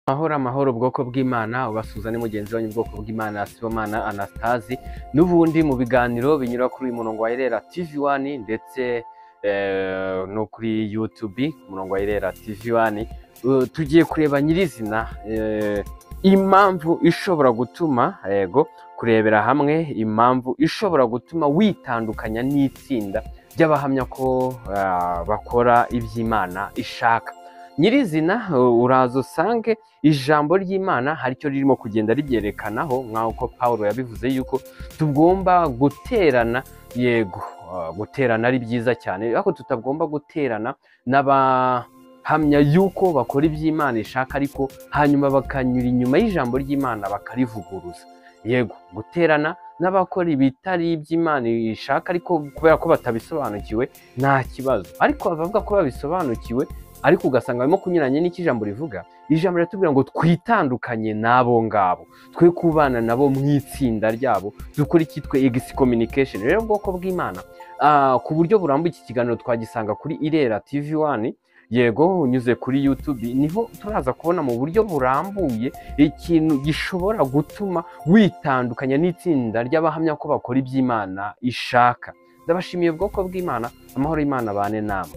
Amahoro, amahoro, ubwoko bw'Imana. Ubasuhuza ni mugenzi wanyu, ubwoko bw'Imana, Sibomana Anastasi. N'ubundi mu biganiro binyura kuri uyu murongo wa Irera TV 1 ndetse no kuri YouTube ku murongo wa Irera TV 1, tugiye kureba nyirizina impamvu ishobora gutuma, yego, kurebera hamwe impamvu ishobora gutuma witandukanya n'itsinda ry'abahamya ko bakora iby'Imana ishaka. Nyirizina uraza usange ijambo ry'Imana hari icyo ririmo kugenda ribyerekanaho, nk'uko Paul yabivuze yuko tugomba guterana. Yego, guterana ari byiza cyane, ariko tutagomba guterana n'abahamya yuko bakora iby'Imana ishaka, ariko hanyuma bakanyura inyuma y'ijambo ry'Imana bakarivuguruza. Yego, guterana n'abakora ibitari iby'Imana ishaka ariko kubera ko batabisobanukiwe nta kibazo, ariko abavuga ko babisobanukiwe ariko ugasanga barimo kunyuranya n'icyo ijambo rivuga. Ijambo riratubwira ngo twitandukanye n'abo ngabo, twe kubana nabo mu itsinda ryabo, dukora icyitwa excommunication. Rero ubwoko bw'Imana, ku buryo burambuye iki kiganiro twagisanga kuri Irera TV 1. Yego, unyuze kuri YouTube niho turaza kubona mu buryo burambuye ikintu gishobora gutuma witandukanya n'itsinda ry'abahamya ko bakora iby'Imana ishaka. Ndabashimiye, ubwoko bw'Imana. Amahoro y'Imana abane namwe.